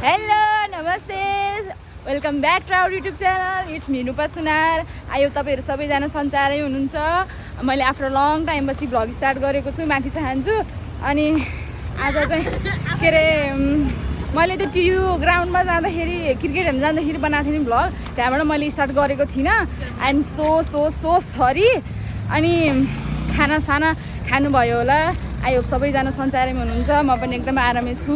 Hello नमस्ते welcome back to our YouTube channel it's me Rupa Sunar. आयो तपाईँहरू सबैजना सन्चारै हुनुहुन्छ। मैले आफ्टर लङ टाइमपछि भ्लग स्टार्ट गरेको छु, माथि चाहन्छु। अनि आज चाहिँ के अरे मैले त्यो टियु ग्राउन्डमा जाँदाखेरि क्रिकेट हेर्न जाँदाखेरि बनाएको थिएँ नि भ्लग, त्यहाँबाट मैले स्टार्ट गरेको थिइनँ। And so sorry. अनि खानासाना खानुभयो होला। आयो सबैजना सन्चारैमा हुनुहुन्छ, म पनि एकदम आरामै छु।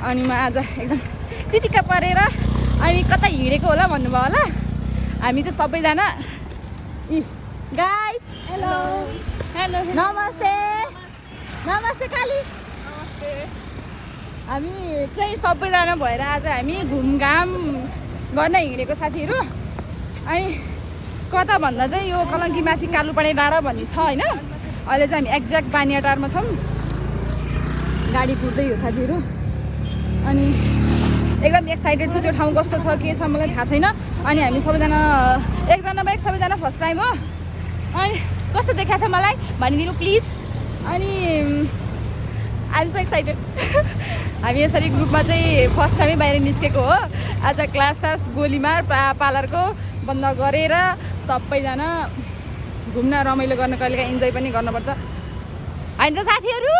अनि म आज एकदम चिटिक्क परेर अनि कता हिँडेको होला भन्नुभयो होला। हामी चाहिँ सबैजना गाइस हेलो हेलो नमस्ते नमस्ते काली नमस्ते। हामी चाहिँ सबैजना भएर आज हामी घुमघाम गर्न हिँडेको साथीहरू। अनि कता भन्दा चाहिँ यो कलङ्की माथि कालुपाडे डाँडा भन्ने छ होइन। अहिले चाहिँ हामी एक्ज्याक्ट बानियाटारमा छौँ, गाडी कुर्दै हो साथीहरू। अनि एकदम एक्साइटेड छु, त्यो ठाउँ कस्तो छ के छ मलाई थाहा छैन। अनि हामी सबैजना एकजना बाहेक सबैजना फर्स्ट टाइम हो। अनि कस्तो देखाएको छ मलाई भनिदिनु प्लिज। अनि आइ एम सो एक्साइटेड। हामी यसरी ग्रुपमा चाहिँ फर्स्ट टाइमै बाहिर निस्केको हो। आज क्लास गोलीमार पार्लरको बन्द गरेर सबैजना घुम्न रमाइलो गर्न कहिलेकाहीँ इन्जोय पनि गर्नुपर्छ होइन त साथीहरू।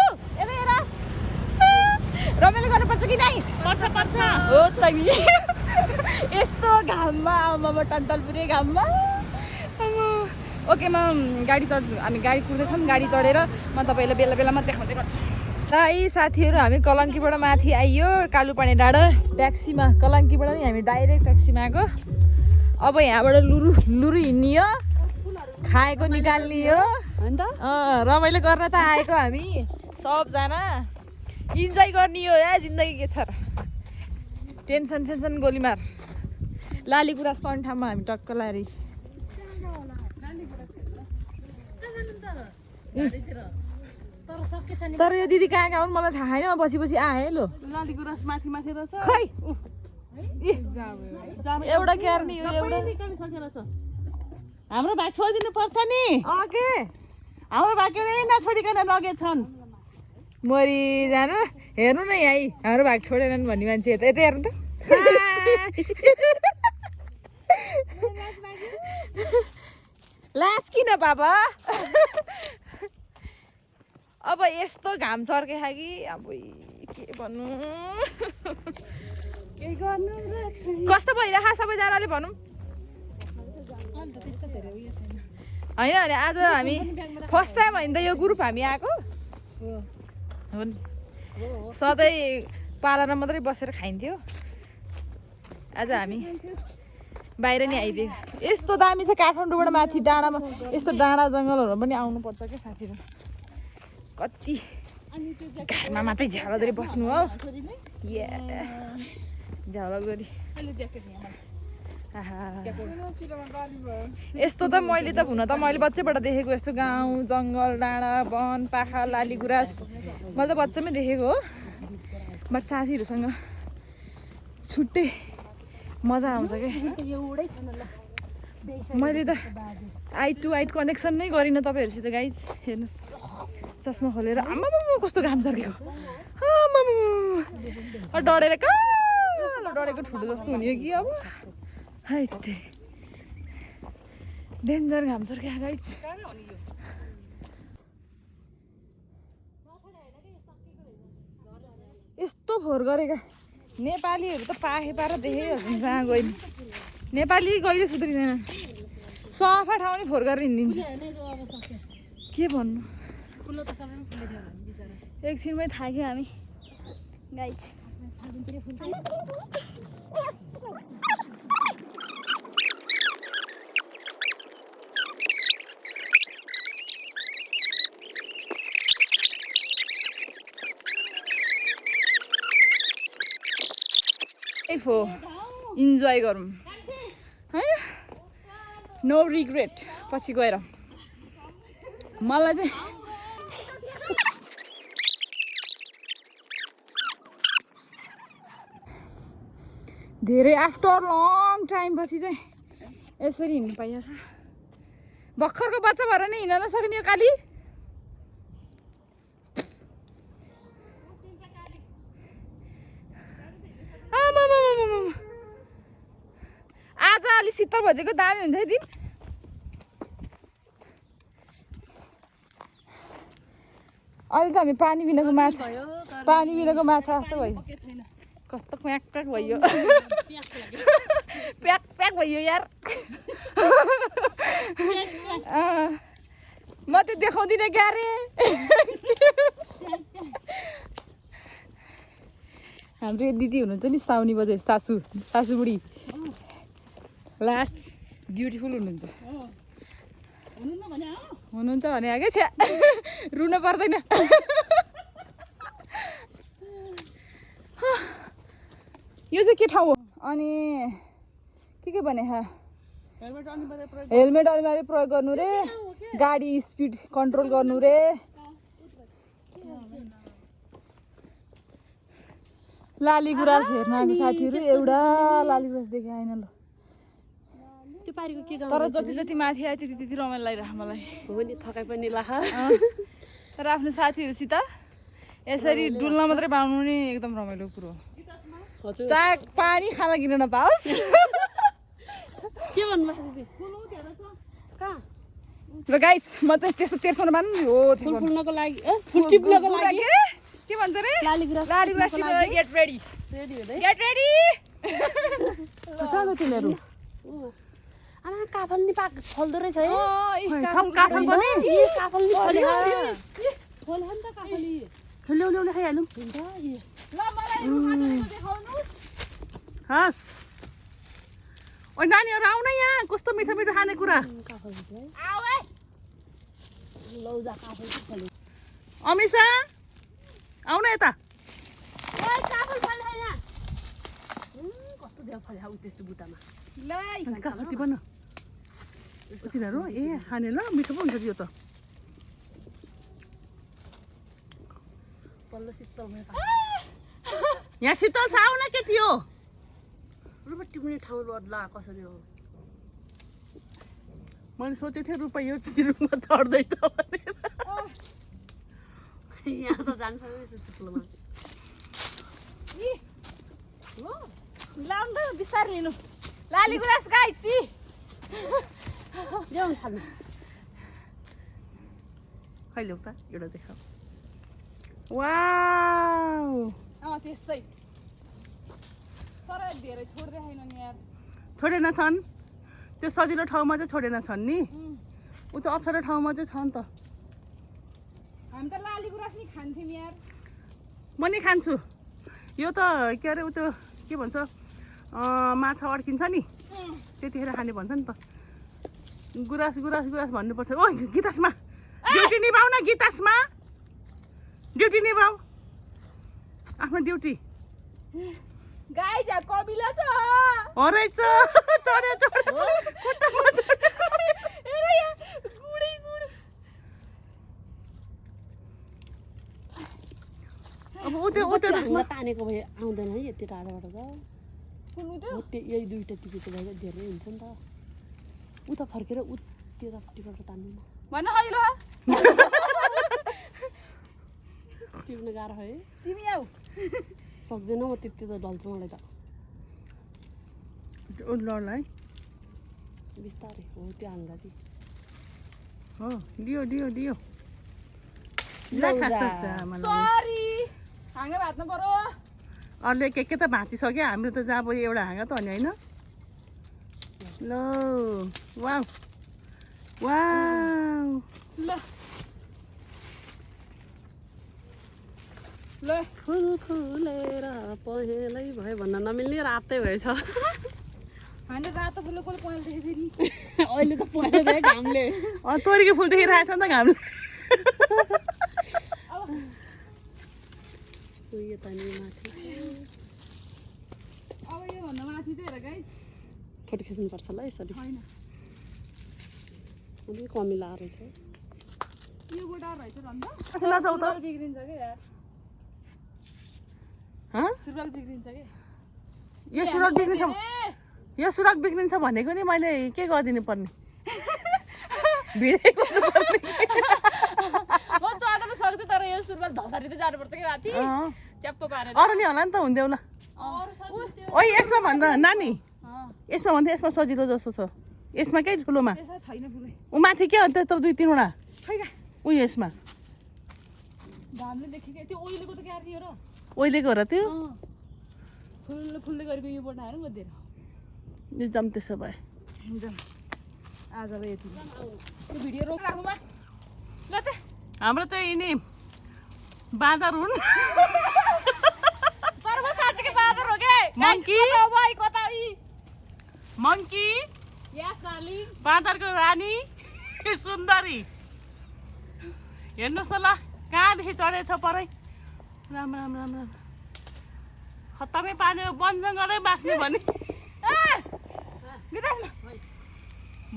रमाइलो गर्नुपर्छ कि नै? पर्छ हो त नि। यस्तो घाममा आमामा टन्टल पुरै घाममा। ओके, हामी गाडी कुर्दैछौँ। गाडी चढेर म तपाईँलाई बेला बेलामा देखाउँदै गर्छु। यी साथीहरू हामी कलङ्कीबाट माथि आइयो कालुपाडे डाँडा ट्याक्सीमा। कलङ्कीबाट नि हामी डाइरेक्ट ट्याक्सीमा आएको। अब यहाँबाट लुरु हिँड्नियो, खाएको निकाल्नियो होइन त। रमाइलो गर्न त आएको हामी सबजना, इन्जोय गर्ने हो या जिन्दगी के छ र। टेन्सन गोलीमार लाली गुराँस पर्ने ठाउँमा हामी टक्क लारी। तर यो दिदी कहाँ हुन् मलाई थाहा छैन। पछि आएँ लो। लाली गुराँस माथि रहेछ खै एउटा क्यार्नी हो एउटा निकालिसकेर छ। हाम्रो भाइ छोडिदिनु पर्छ नि। के हाम्रो भाइ नछोडिकन लगेछन्। मरि जानु। हेर्नु न यहीँ हाम्रो भाग छोडेनन् भन्ने मान्छे यता हेर्नु त। लाज किन बाबा। अब यस्तो घाम चर्के खा कि अब के भन्नु। कस्तो भइरहेको सबैजनाले भनौँ होइन। अनि आज हामी फर्स्ट टाइम होइन त यो ग्रुप हामी आएको हो नि। सधैँ पार्लरमा मात्रै बसेर खाइन्थ्यो, आज हामी बाहिर नि आइदियो। यस्तो दामी छ काठमाडौँबाट माथि डाँडामा। यस्तो डाँडा जङ्गलहरू पनि आउनुपर्छ क्या साथीहरू। कति घरमा मात्रै झ्यालगरी बस्नु हो या झ्यालगरी। यस्तो त मैले त हुन त मैले बच्चैबाट देखेको यस्तो गाउँ जङ्गल डाँडा वन पाखा लाली गुराँस मैले त बच्चामै देखेको हो। बट साथीहरूसँग छुट्टै मजा आउँछ क्या। मैले त आइट टु आइट कनेक्सन नै गरिनँ तपाईँहरूसित गाइज। हेर्नुहोस् चस्मा खोलेर आमामा कस्तो घाम चर्केको। डढेर कहाँ डढेको ठुलो जस्तो हुने हो कि अब। है डेन्जर घाम चर्के गाइज। यस्तो फोहोर गरेका नेपालीहरू त पाएर देखेको हुन्छ जहाँ गयो। नेपाली कहिले सुध्रिँदैन, सफा ठाउँ नि फोहोर गरेर हिँडिदिन्छ। के भन्नु, एकछिनमै थाक्यो हामी गाइज। हो इन्जोय गरौँ है, नो रिग्रेट पछि गएर। मलाई चाहिँ धेरै आफ्टर लङ टाइम पछि चाहिँ यसरी हिँड्नु पाइएको छ। भर्खरको बच्चा भएर नि हिँड्न नसक्ने हो काली। आमा अलि शीतल भइदिएको दामी हुन्छ है दिन अहिले त हामी पानी बिनाको माछा जस्तो भयो कस्तो प्याक प्याक भयो प्याक प्याक भयो यार म त देखाउँदिनँ क्यारे हाम्रो दिदी हुनुहुन्छ नि साउनी बजे सासु बुढी लास्ट ब्युटिफुल हुनुहुन्छ भने आगे छ्या रुन पर्दैन यो चाहिँ के ठाउँ हो अनि के भने हेलमेट अनिवार्य प्रयोग गर्नु रे गाडी स्पिड कन्ट्रोल गर्नु रे लाली गुराँस हेर्न आएको साथीहरू एउटा लाली गुराँस देखे आएन ल तर जति माथि आयो त्यति रमाइलो लागिरहेको मलाई हो नि थकाइ पनि लाख तर आफ्नो साथीहरूसित यसरी डुल्न मात्रै पाउनु नि एकदम रमाइलो कुरो हो चाहे पानी खाना किन्न नपाओस् के भन्नुभएको दिदी कहाँ ल गाइस म त त्यस्तो तेर्सो नमान्नु नि हो फुल फुल्नको लागि फुल टिप्नको लागि के भन्छ रे लाली गुराँस टिप्नको गेट रेडी हुँदै गेट रेडी कहाँ गयो तिनीहरू आमा काफल नि फल्दो रहेछ है काफल पनि काफल नि फल्यो फल्यो नि त काफल ल्याउनु खाइहालौँ ल मलाई खाना देखाउनुस् हस् ओ नानीहरू आउन यहाँ कस्तो मिठो मिठो खानेकुरा आऊ है लौजा काफल फल्यो अमिषा आउन यता ओइ काफल फल्यो यहाँ कस्तो देउ फल्यो उ त्यस्तो बुटामा ल काफल टिप न तिनीहरू ए खाने ल मिठो पो हुन्छ यो त पल्लो शीतल भयो यहाँ शीतल छ आउन के थियो रुपा टिप्ने ठाउँ ल कसरी हो मैले सोचेको थिएँ रुपा यो चिरुङमा चढ्दैछ भनेर यहाँ त जान्छ यसो चिप्लोमा लाउनु त बिस्तारै लिनु लाली गुराँस गाइची ल्याउनु थाल्नु खै ल्याउ त एउटा देखाऊ वाउ त्यसै तर धेरै छोड्दै छैन नि यार छोडेन छन् त्यो सजिलो ठाउँमा चाहिँ छोडेन छन् नि उ त अप्ठ्यारो ठाउँमा चाहिँ छ नि त हामी त लाली गुराँस नि खान्थ्यौँ यार म नि खान्छु यो त के अरे उ त्यो के भन्छ माछा अड्किन्छ नि त्यतिखेर खाने भन्छ नि त गुराँस गुराँस गुराँस भन्नुपर्छ ओ गीतासमा ड्युटी निभाउ न गीतासमा ड्युटी निभाउ आफ्नो ड्युटी गाई जा कबिला छ हरेछ चढ्यो चढ्यो हेर यहाँ गुडी गुडी अब उ त्यो हामीलाई तानेको भए आउँदैन है यति टाढोबाट त कुनु त्यो हो त्यो यही दुईटा टिपेको भए धेरै हुन्छ नि त उता फर्केर त्यतापट्टिबाट तान्नु न भन हैलो टिप्न गाह्रो है तिमी आऊ सक्दैन म त्यति त ढल्छ मलाई त ल है बिस्तारै हो त्यो हाँगा चाहिँ हो दियो दियो दियो सरी हाँगा भात्नु पर्यो अरूले के त भाँचिसक्यो हाम्रो त जहाँ अब एउटा हाँगा त हो नि होइन ल वाउ वाउ ल ल फुल फुलेर पहेँलै भयो भन्न नमिल्ने रातै भएछ हामीले रातो फुल कसले पहेँल देखेको थियो नि अहिले त पहेँलो भयो घामले तोरीको फुल देखिरहेछ नि त घामले उयो त नि माथि अब योभन्दा माथि चाहिँ हेर गाइस फोटो खिच्नुपर्छ ल यसरी होइन अलिक कमिला रहेछ यो गोटा रहेछ भन्दा नजाऊ त बिग्रिन्छ के यार सुरुवाल बिग्रिन्छ के यो सुरक बिग्रिन्छ यो सुरक बिग्रिन्छ भनेको नि मैले के गरिदिनु पर्ने भिडेको म चढ्न त सक्छु तर यो सुरुवाल धसरी त जानुपर्छ के माथि च्याप्प पारेर अरू नि होला नि त हुँदैन अरू ओइ यसमा भन्दा नानी यसमा भन्दा यसमा सजिलो जस्तो छ यसमा के ठुलोमा यसमा छैन फुलै ऊ माथि के अन्त तर 2-3 वटा खै गा ऊ यसमा घामले देखेको त्यो ओइलेको त क्यार थियो र ओइलेको र त्यो फुल्ल फुल्दै गरेको यो बनाएर मध्येर यो जम त्यसो भए आजलाई यति त्यो भिडियो रोक राखौँमा ल त हाम्रो चाहिँ यिनी बाँदर हुन् तर म साँच्चीकै बाँदर हो के मङ्की भाइ कता यी मङ्की यस डार्लिङ बाँदरको रानी सुन्दरी हेर्नुहोस् न ल कहाँदेखि चढेछ परै राम राम राम राम खत्तमै पानी वन जङ्गलै बाँच्ने भने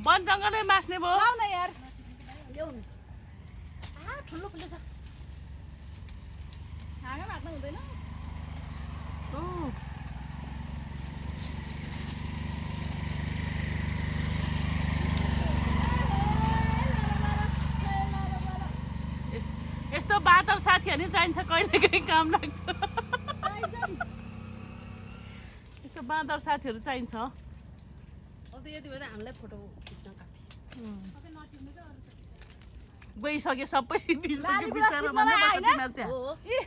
वन जङ्गलै बाँच्ने भयो लाउ न यार ल्याउनु ठुलो फुल्दैछ हाँगा भाग्नु हुँदैन यस्तो बाँदर साथीहरू नि चाहिन्छ कहिले कहीँ काम लाग्छ यस्तो बाँदर साथीहरू चाहिन्छ अब त यति बेला हामीलाई फोटो खिच्न काफी गइसक्यो सबै सिद्धिसक्यो बिचरा मलाई भन्नुपर्छ होइन? तिमीहरू त्यहाँ हो इ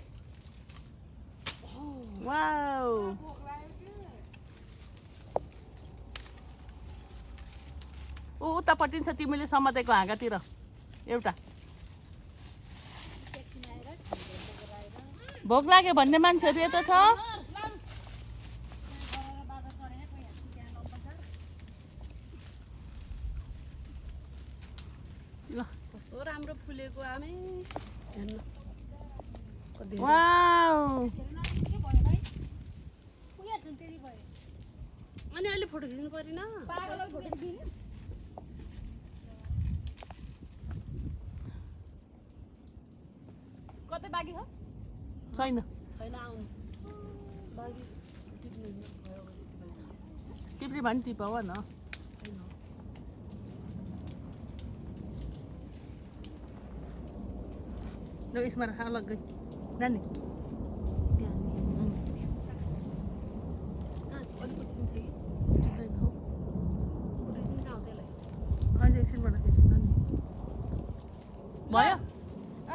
वाउ ऊ उतापट्टि छ तिमीले समातेको हाँगातिर एउटा भोक लाग्यो भन्ने मान्छेहरू यता छ ल कस्तो राम्रो फुलेको आमै हेर्नु कति वाउ अनि अहिले फोटो खिच्नु परेन कतै बाँकी छ छैन छैन आउनु बाँकी टिप्नु भयो भने यति बेला टिप्री भए नि टिपाउ न ल यसमा राख अलग्गै नानी अलिक उठ्छिन्छ कि उठिँदैन हौ उठ्छिन्छ आउँछ त्यसलाई अहिले एकछिनबाट खिच्नु नानी भयो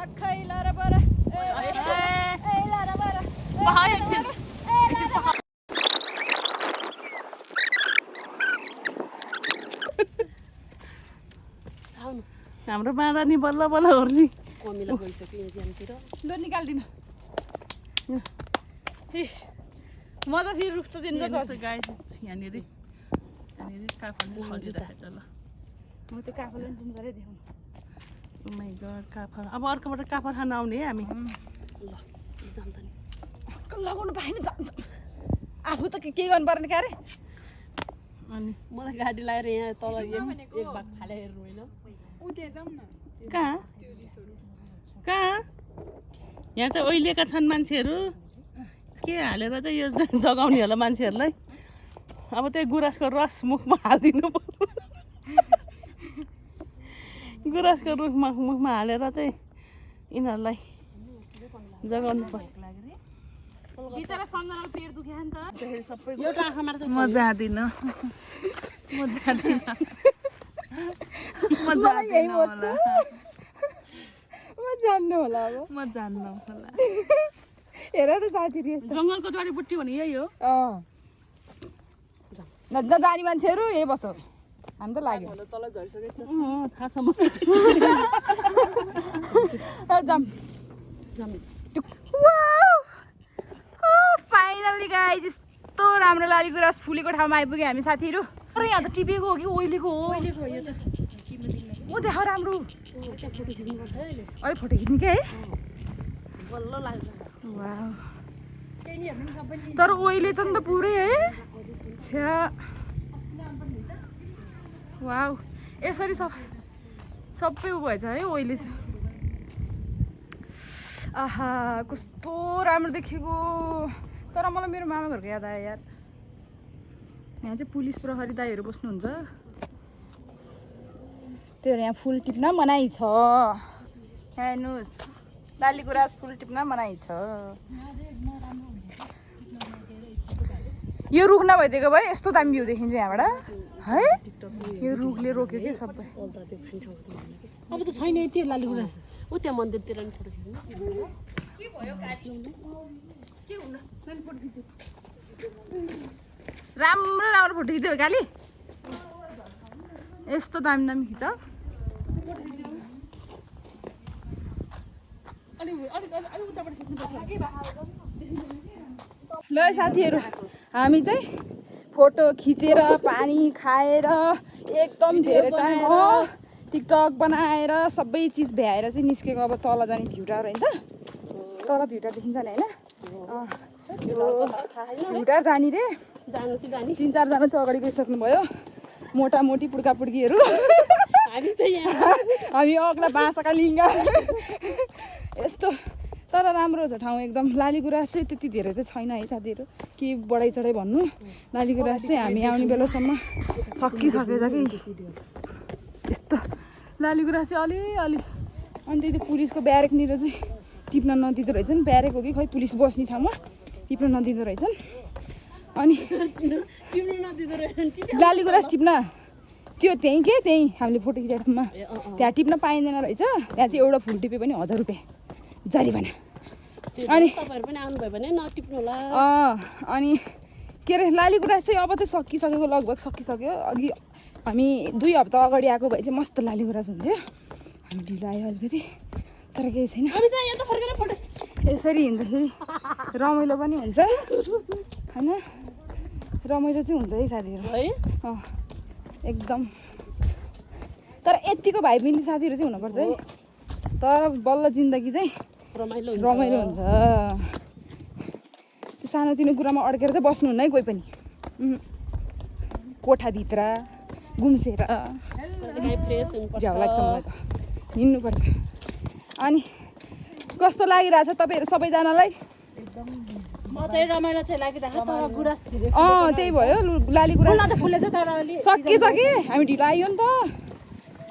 अखै ल र बर ए ल र बर भयो एकछिन आउनु हाम्रो बाँदर नि बल्ल बल्ल ओर्नी कमिला गइसक्यो इन्जिनतिर ल निकाल्दिनु म त फेरि रुख त दिनु त गाई यहाँनिर काफलले फलिरहेछ ल म त्यो काफले जुन गरेर देखाउनु माइ गड काफल अब अर्कोबाट काफल खान आउने है हामी ल जाम त नि लगाउनु पाएन जान्छ आफू त के गर्नु पर्ने क्या अरे अनि मलाई गाडी लगाएर यहाँ तल एक भाग फालेर होइन कहाँ कहाँ यहाँ चाहिँ ओइलेका छन् मान्छेहरू के हालेर चाहिँ यो जगाउने होला मान्छेहरूलाई अब त्यही गुराँसको रस मुखमा हालिदिनु पर्यो गुराँसको रुख मुखमा हालेर चाहिँ यिनीहरूलाई जगाउनु पर्यो बिचरा सम्झनाको पेट दुख्यो नि त एउटा आँखा मार्छ म जाँदिनँ म जाँदिनँ म जाँदिनँ होला म जान्नु होला अब म जान्नु होला हेर न साथी जङ्गलको जडीबुट्टी भने यही हो नजानी मान्छेहरू यही बसो हामी त लाग्यो तल झरिसकेको थाहा छ म जाम जाम फाइनली गाइस यस्तो राम्रो लाली गुराँस फुलेको ठाउँमा आइपुग्यो हामी साथीहरू तर यहाँ त टिपेको हो कि ओइलेको हो ओ देखा राम्रो फोटो खिच्नुपर्छ है अहिले अलिक फोटो खिच्ने क्या है बल्ल लाग्छ वाउ तर ओइले छ नि त पुरै है छ्या वाउ यसरी सबै उ भएछ है ओइले छ आहा कस्तो राम्रो देखेको तर मलाई मेरो मामा घरको याद आयो यार यहाँ चाहिँ पुलिस प्रहरी दाइहरू बस्नुहुन्छ त्यो यहाँ फुल टिप्न मनाइ छ हेर्नुहोस् लाली गुराँस फुल टिप्न मनाइ छ यो रुख नभइदिएको भए यस्तो दामी भ्यू देखिन्छ यहाँबाट है यो रुखले रोक्यो कि सबै अब त छैन त्यो लाली गुराँस ओ त्यहाँ मन्दिरतिर नि फोटो खिच्नु के भयो काली के हुन राम्रो राम्रो फोटो खिच्यो काली यस्तो दामी दामी खिच ल साथीहरू हामी चाहिँ फोटो खिचेर पानी खाएर एकदम धेरै टाइम हो टिकटक बनाएर सबै चिज भ्याएर चाहिँ निस्केको अब तल जाने भ्यू टावर होइन तल भ्यू टावर देखिन्छ नि होइन भ्यू टावर जाने रे जानु चाहिँ जाने 3-4 जना चाहिँ अगाडि गइसक्नुभयो मोटामोटी पुड्कापुड्कीहरू हामी चाहिँ यहाँ हामी अग्ला बाँसका लिङ्गा यस्तो तर राम्रो छ ठाउँ एकदम लालीगुराँस चाहिँ त्यति धेरै त छैन है साथीहरू के बढाइ चढाइ भन्नु लालीगुराँस चाहिँ हामी आउने बेलासम्म सकिसकेछ कि यस्तो लालीगुराँस चाहिँ अलिअलि अनि त्यही पुलिसको ब्यारेकनिर चाहिँ टिप्न नदिँदो रहेछ नि ब्यारेक हो कि खै पुलिस बस्ने ठाउँमा टिप्न नदिँदो रहेछन् अनि टिप्नु नदिँदो रहेछ लालीगुराँस टिप्न त्यो त्यहीँ के त्यहीँ हामीले फोटो खिचेको ठाउँमा त्यहाँ टिप्न पाइँदैन रहेछ त्यहाँ चाहिँ एउटा फुल टिप्यो भने 1000 रुपियाँ जरिवाना अनि तपाईँहरू पनि आउनुभयो भने नटिप्नु होला अनि के अरे लालीगुराँस चाहिँ अब चाहिँ सकिसकेको लगभग सकिसक्यो अघि हामी 2 हप्ता अगाडि आएको भए चाहिँ मस्त लालीगुराँस हुन्थ्यो हामी ढिलो आयो अलिकति तर केही छैन यसरी हिँड्दाखेरि रमाइलो पनि हुन्छ होइन रमाइलो चाहिँ हुन्छ है साथीहरू है एकदम तर यतिको भाइ मिल्ने साथीहरू चाहिँ हुनुपर्छ है तर बल्ल जिन्दगी चाहिँ रमाइलो हुन्छ त्यो सानोतिनो कुरामा अड्केर चाहिँ बस्नुहुन्न है कोही पनि कोठाभित्र गुम्सेर फ्रेस हुनुपर्छ झ्याउ लाग्छ मलाई त हिँड्नुपर्छ अनि कस्तो लागिरहेछ तपाईँहरू सबैजनालाई म चाहिँ रमाइलो चाहिँ लागिरहेको तर गुराँस धेरै त्यही भयो लालीगुराँस फुले चाहिँ तर अलि सकिसके हामी ढिलो आइयो नि त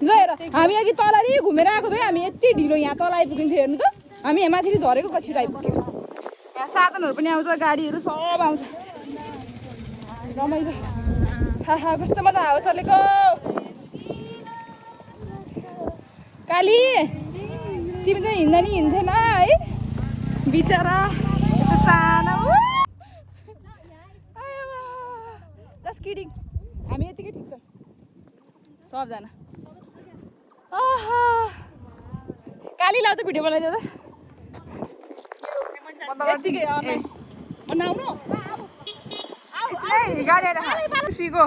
ल हेर हामी अघि तलरी घुमेर आएको भए हामी यति ढिलो यहाँ तल आइपुगिन्थ्यो हेर्नु त हामी यहाँ माथि झरेको पछि आइपुग्यो यहाँ साधनहरू पनि आउँछ गाडीहरू सब आउँछ रमाइलो हा कस्तो मजा हावा चलेको काली तिमी त हिँड्दा नि हिँड्थेन है बिचरा यस्तो सानो जस्ट किडिङ हामी यतिकै ठिक छ सबजना काली लाउ त भिडियो बनाइदेऊ त यतिकै बनाउनु गाडी आएर खुसीको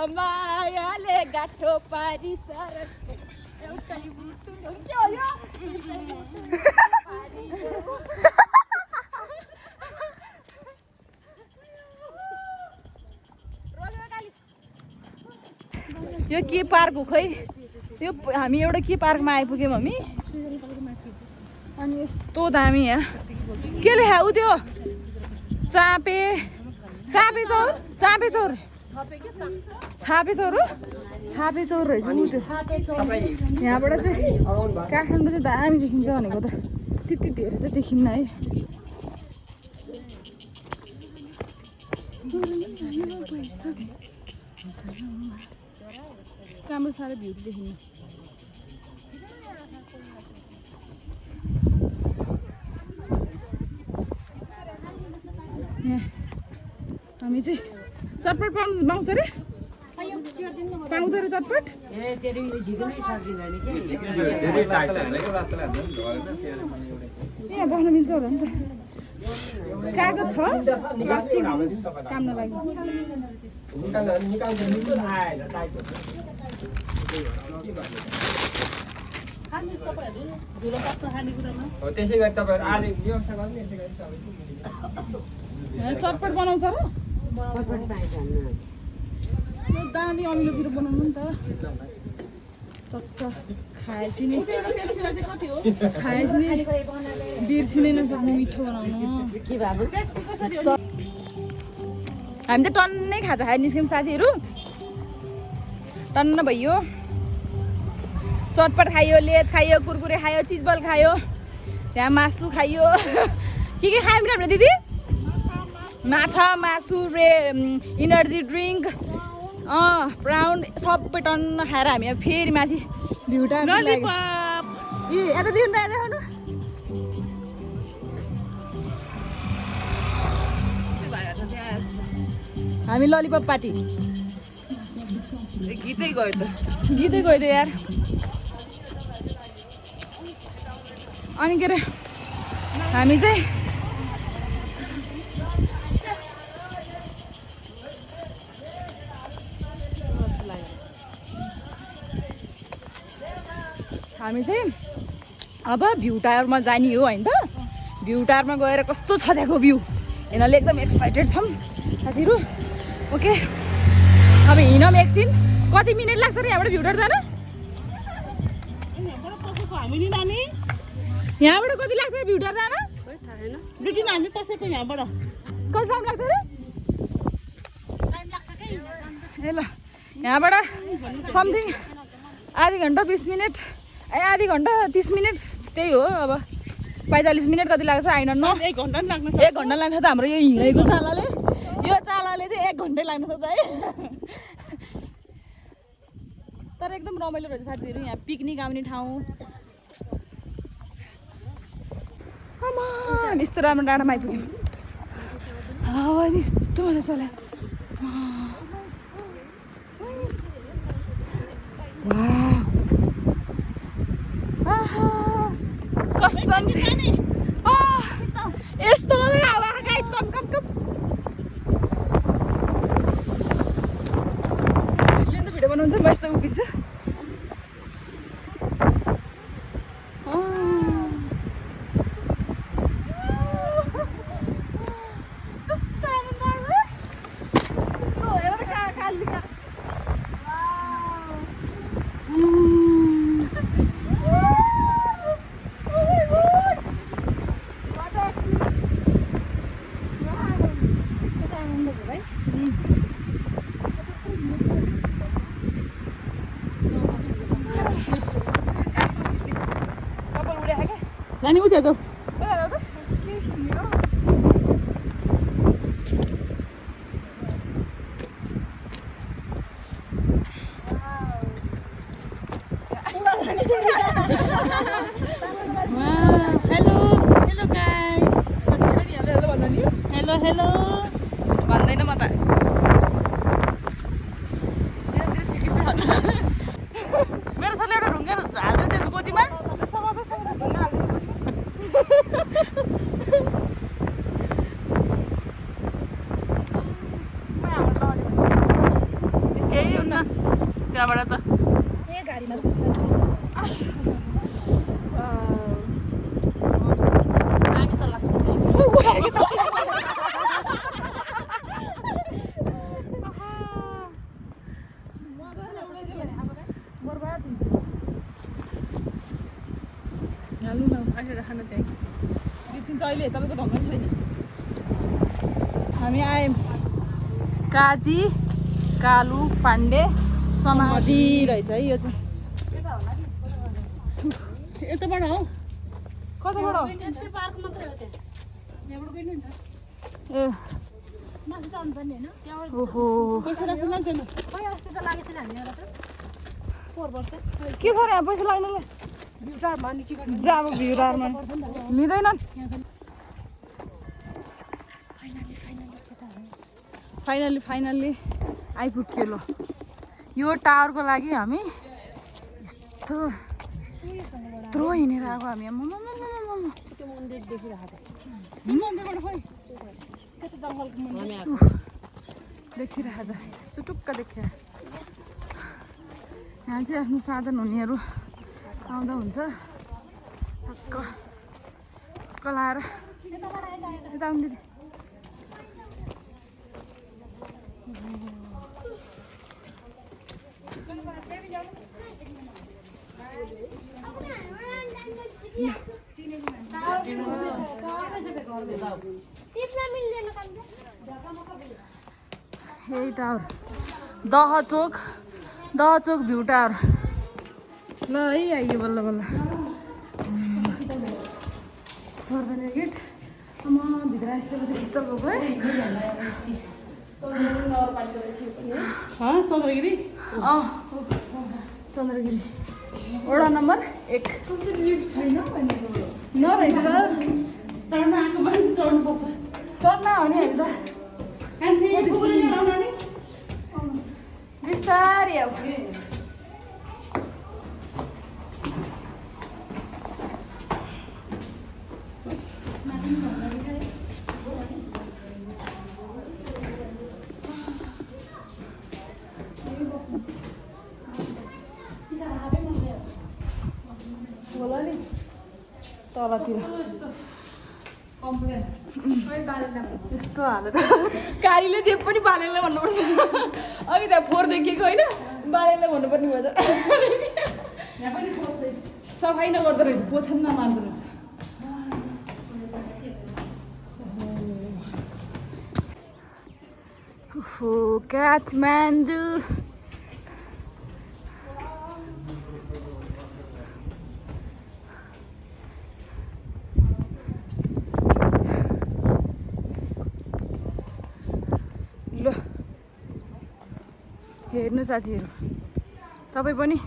मायाले गाठो पारी यो के पार्क हो खै यो हामी एउटा के पार्कमा आइपुग्यौँ हामी अनि यस्तो दामी यहाँ के लेखा उ त्यो चापे चौर रहेछ उ त्यो यहाँबाट चाहिँ काठमाडौँ चाहिँ दामी देखिन्छ भनेको त त्यति धेरै चाहिँ देखिन्न है राम्रो साह्रो भ्यू देखिनु हामी चाहिँ चटपट पाउँछ अरे पाउँछ अरे चटपट यहाँ बस्न मिल्छ होला नि त कागज छ प्लास्टिक काम नलाग्ने त्यसै गरी तपाईँहरू आज व्यवस्था गर्ने यसै गरी सबै चटपट बनाउँछ र दामी अमिलो पिरो बनाउनु नि त चट्ट खाएपछि नि बिर्सिनै नसक्ने मिठो बनाउनु हामी त टन्नै खाजा खाएर निस्क्यौँ साथीहरू टन्न भइयो चटपट खायो लेज खायो कुरकुरे खायो चिजबल खायो त्यहाँ मासु खायो के खायौँ नि हामीले दिदी माछा मासु इनर्जी ड्रिङ्क ब्राउन सबै टन्न खाएर हामी अब फेरि माथि भ्युटा यता दिनु त देखाउनु हामी ललिपप पार्टी गीतै गयो त यार अनि के अरे हामी चाहिँ अब भ्यू टावरमा जाने हो होइन त भ्यू टावरमा गएर कस्तो छ त्यहाँको भ्यू हेर्नले एकदम एक्साइटेड छौँ साथीहरू ओके अब हिँडौँ एकछिन कति मिनट लाग्छ र यहाँबाट भ्यू टावर जान यहाँबाट कति लाग्छ भ्यू टावर जान ब्रिटिन हामी पसेको यहाँबाट कति टाइम लाग्छ र ए ल यहाँबाट समथिङ आधी घन्टा 20 मिनट आधी घन्टा 30 मिनट त्यही हो अब 45 मिनट कति लाग्छ आइन न 1 घन्टा लाग्छ 1 घन्टा लाग्छ त हाम्रो यो हिँडेको चालाले चाहिँ 1 घन्टै लाग्न सक्छ है तर एकदम रमाइलो रहेछ साथीहरू यहाँ पिकनिक आउने ठाउँ यस्तो राम्रो डाँडामा आइपुग्यौँ हावा यस्तो मजा चल्यो कसम यस्तो मजा हावा गाइस कम भिडियो बनाउँदा म यस्तो उभिन्छु नानी उठ्यो त हेलो भन्दैन म त मेरो छोरीले एउटा ढुङ्गा हाल्दै थियो गोजीमा केही हुन्न त्यहाँबाट त अहिले तपाईँको ढङ्ग छैन हामी आयौँ काजी कालु पाण्डे समाधि रहेछ है यो चाहिँ यताबाट हो कताबाट हो ए ओहो पैसा राख्नु लाग्दैन के छ र यहाँ पैसा लाग्नुले जाब भिडारमा लिँदैनन् फाइनल्ली आइपुग्यो ल यो टावरको लागि हामी यस्तो यत्रो हिँडेर आएको हामी देखिरहेको त चुटुक्क देखियो यहाँ चाहिँ आफ्नो साधन हुनेहरू आउँदा हुन्छ टक्क लाएर यता आउनु दिदी यही टावर दहचोक भ्यू टावर ल है आइयो बल्ल बल्ल सर्दैन गेट भित्र आइसकेपछि शीतल भएको है चन्द्रगिरी चन्द्रगिरी वडा नम्बर 1 नरहेछ चढ्न आएको मान्छे चढ्नुपर्छ चढ्न हो नि अहिले त बिस्तारै आऊ होला नि तलतिर यस्तो हालत कालीले जे पनि बालेलाई भन्नुपर्छ अघि त्यहाँ फोहोर देखिएको होइन बालेलाई भन्नुपर्ने भएछ सफाइ नगर्दो रहेछ पोछन नमार्दो रहेछ काठमाडौँ ल हेर्नु साथीहरू तपाईँ पनि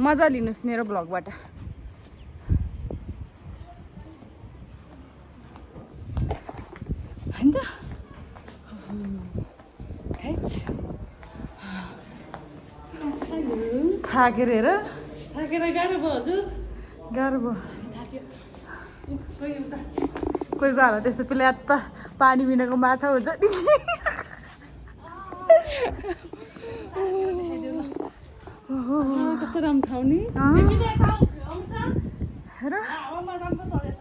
मजा लिनुहोस् मेरो भ्लगबाट हैन त थाकेर हेर थाकेर गाह्रो भयो हजुर गाह्रो भयो कोही बेला त्यस्तो प्लेट त पानी बिनाको माछा हुन्छ नि कस्तो राम्रो ठाउँ नि हेर हावामा राम्रो चलेछ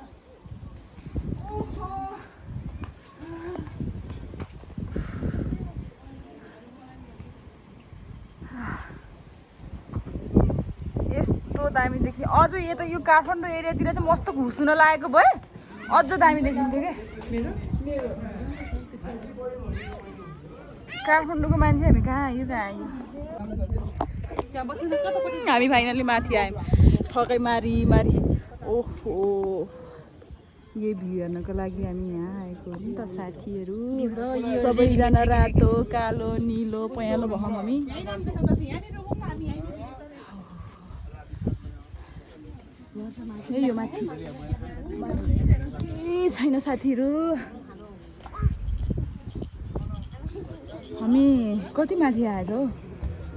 यस्तो दामी देख्ने अझ यता यो काठमाडौँ एरियातिर चाहिँ मस्त घुस्न लागेको भए अझ दामी देखिन्थ्यो क्या काठमाडौँको मान्छे हामी कहाँ आयो हामी फाइनली माथि आयौँ ठकै मारी ओहो यो भ्यू हेर्नको लागि हामी यहाँ आएको हो नि त साथीहरू सबैजना रातो कालो निलो पहेँलो भयौँ हामी यो माथि केही छैन साथीहरू हामी कति माथि आएछ हो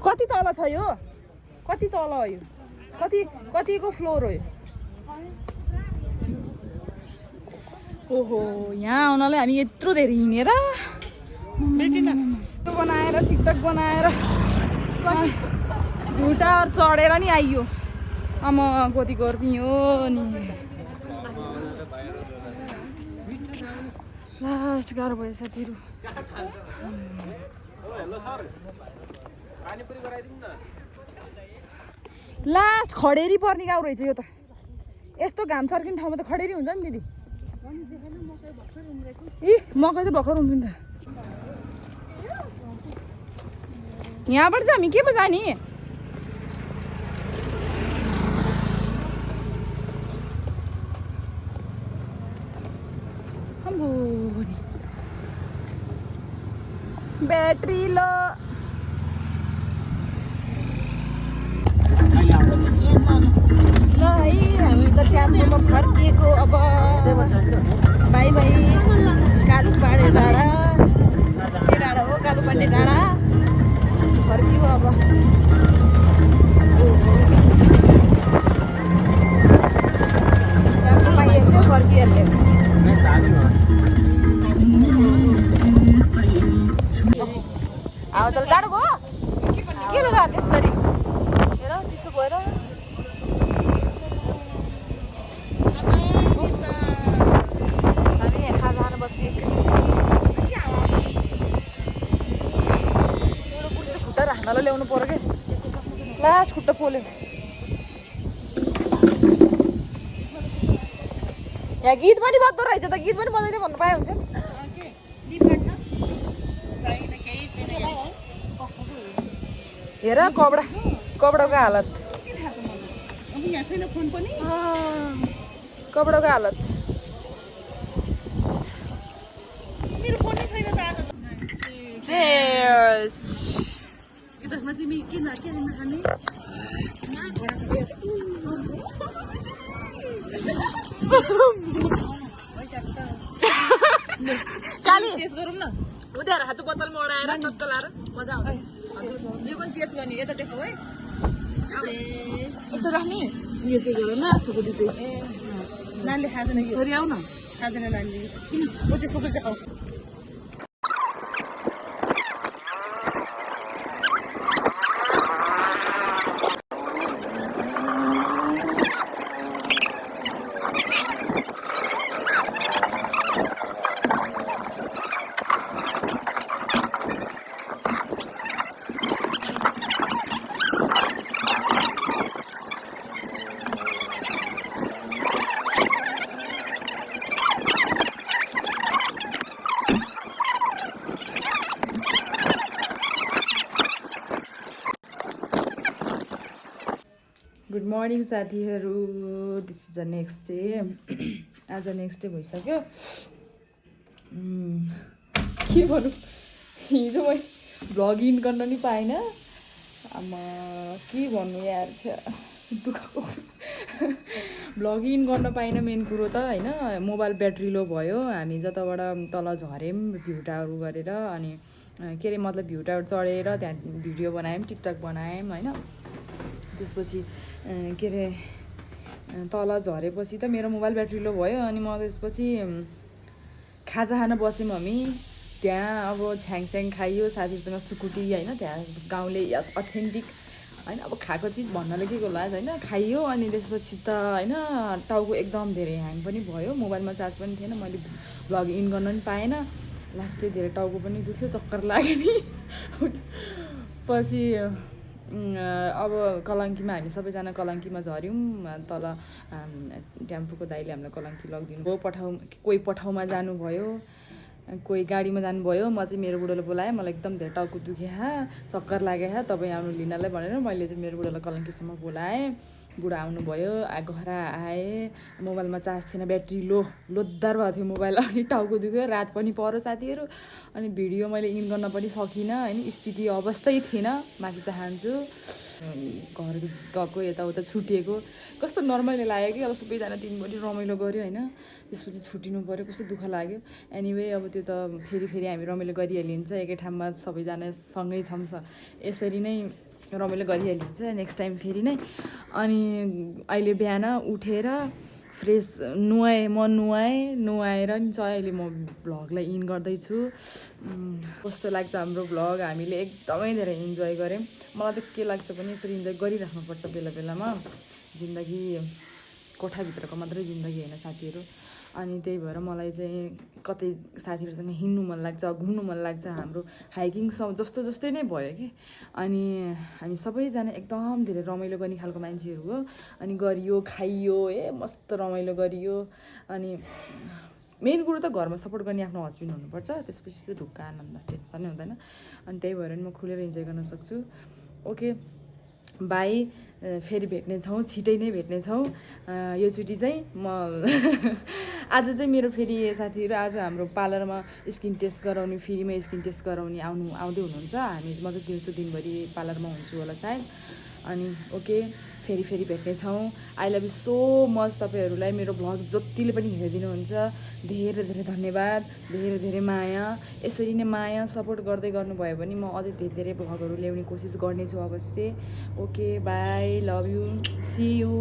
कति तल छ यो कति तल हो यो कतिको फ्लोर हो यो ओहो यहाँ आउनलाई हामी यत्रो धेरै हिँडेर बनाएर टिकटक बनाएर भुटार चढेर नि आइयो आमा कति गर्मी हो नि लास्ट गाह्रो भयो साथीहरू लास्ट खडेरी पर्ने गाउँ रहेछ यो त यस्तो घाम छर्किने ठाउँमा त खडेरी हुन्छ नि दिदी इ मकै त भर्खर हुन्छ नि त यहाँबाट चाहिँ हामी के पो जाने ब्याट्री लो ल है हामी त क्याम्पमा फर्किएको अब बाई कालुपाडे डाँडा के डाँडा हो कालुपाडे डाँडा फर्कियो अब स्टाफ पाइहाल्यो फर्किहाल्यो हावा चल जाडो भयो के लगा त्यसरी हेर चिसो भएर हामी खाजा खान बस्यो एकैछिन खुट्टा राख्नलाई ल्याउनु पर्यो कि लास्ट खुट्टा पोल्यो यहाँ गीत पनि बज्दो रहेछ त गीत पनि बजाइदियो भन्नु पाए हुन्थ्यो हेर कपडाको हालत यहाँ छैन फोन पनि कपडाको हालत मेरो फोनै छैन त आज Cheers! त्यसमा तिमी के नखाने काली टेस्ट गरौँ न उनीहरू हातु बोतलमा ओडाएर टक्क लाएर मजा आउँछ यो पनि टेस्ट गर्ने यता देखाऊ है यसो राख्ने यो चाहिँ गर न सुकुटी चाहिँ नानीले खाँदैन छोरी आऊ न खाँदैन नानीले किन ओ त्यो सुकुटी चाहिँ खाऊ गुड मर्निङ साथीहरू this is the next day आज नेक्स्ट डे भइसक्यो के भनौँ हिजो मैले भ्लग इन गर्न नि पाइनँ आमा के भन्नु यार छ दुःखको भ्लग इन गर्न पाइनँ मेन कुरो त होइन मोबाइल ब्याट्री लो भयो हामी जताबाट तल झऱ्यौँ भ्युटाहरू गरेर अनि के अरे मतलब भ्युटाहरू चढेर त्यहाँ भिडियो बनायौँ टिकटक बनायौँ होइन त्यसपछि के अरे तल झरेपछि त मेरो मोबाइल ब्याट्री लो भयो अनि म त्यसपछि खाजा खान बस्यौँ हामी त्यहाँ अब छ्याङछ्याङ खाइयो साथीहरूसँग सुकुटी होइन त्यहाँ गाउँले अथेन्टिक होइन अब खाएको चिज भन्नले के गर्ला होइन खाइयो अनि त्यसपछि त होइन टाउको एकदम धेरै ह्याङ पनि भयो मोबाइलमा चार्ज पनि थिएन मैले भ्लग इन गर्न पनि पाएन लास्टै धेरै टाउको पनि दुख्यो चक्कर लाग्यो नि पछि अब कलङ्कीमा हामी सबैजना कलङ्कीमा झऱ्यौँ तल टेम्पोको दाइले हामीलाई कलङ्की लगिदिनु भयो कोही पठाउमा जानुभयो कोही गाडीमा जानुभयो म चाहिँ मेरो बुढोले बोलाएँ मलाई एकदम धेरै टाउको दुख्यो चक्कर लाग्यो तपाईँ आउनु लिनलाई भनेर मैले चाहिँ मेरो बुढोलाई कलङ्कीसम्म बोलाएँ बुढा आउनुभयो घर आएँ मोबाइलमा चार्ज थिएन ब्याट्री लोद्दार भएको थियो मोबाइल अनि टाउको दुख्यो रात पनि पऱ्यो साथीहरू अनि भिडियो मैले इन गर्न पनि सकिनँ होइन स्थिति अवस्थै थिएन माथि चाहिँ खान्छु घर गएको यताउता छुटिएको कस्तो नर्मली लाग्यो कि अब सबैजना दिनभरि रमाइलो गऱ्यो होइन त्यसपछि छुट्टिनु पऱ्यो कस्तो दुःख लाग्यो एनिवे अब त्यो त फेरि हामी रमाइलो गरिहालिन्छ एकै ठाउँमा सबैजना सँगै छौँ यसरी नै रमाइलो गरिहालिन्छ नेक्स्ट टाइम फेरि नै अनि अहिले बिहान उठेर फ्रेस नुहाएर नि चाहिँ अहिले म भ्लगलाई इन गर्दैछु कस्तो लाग्छ हाम्रो भ्लग हामीले एकदमै धेरै इन्जोय गऱ्यौँ मलाई त के लाग्छ भने यसरी इन्जोय गरिराख्नुपर्छ बेला बेलामा जिन्दगी कोठाभित्रको मात्रै जिन्दगी होइन साथीहरू अनि त्यही भएर मलाई चाहिँ कतै साथीहरूसँग हिँड्नु मन लाग्छ घुम्नु मन लाग्छ हाम्रो हाइकिङ जस्तै नै भयो कि अनि हामी सबैजना एकदम धेरै रमाइलो गर्ने खालको मान्छेहरू हो अनि गरियो खाइयो मस्त रमाइलो गरियो अनि मेन कुरो त घरमा सपोर्ट गर्ने आफ्नो हस्बेन्ड हुनुपर्छ त्यसपछि चाहिँ ढुक्क आनन्द टेन्सनै हुँदैन अनि त्यही भएर म खुलेर इन्जोय गर्न सक्छु ओके बाई फेरि भेट्नेछौँ छिटै नै भेट्नेछौँ योचोटि चाहिँ म आज चाहिँ मेरो फेरि साथीहरू आज हाम्रो पार्लरमा स्किन टेस्ट गराउने फ्रीमा स्किन टेस्ट गराउने आउँदै हुनुहुन्छ हामी म चाहिँ दिउँसो दिनभरि पार्लरमा हुन्छु होला सायद अनि ओके फेरि भेट्नेछौँ I love you so much तपाईँहरूलाई मेरो भ्लग जतिले पनि हेरिदिनुहुन्छ धेरै धेरै धन्यवाद धेरै धेरै माया यसरी नै माया सपोर्ट गर्दै गर्नुभयो भने म अझै धेरै धेरै भ्लगहरू ल्याउने कोसिस गर्नेछु अवश्य okay bye love you see you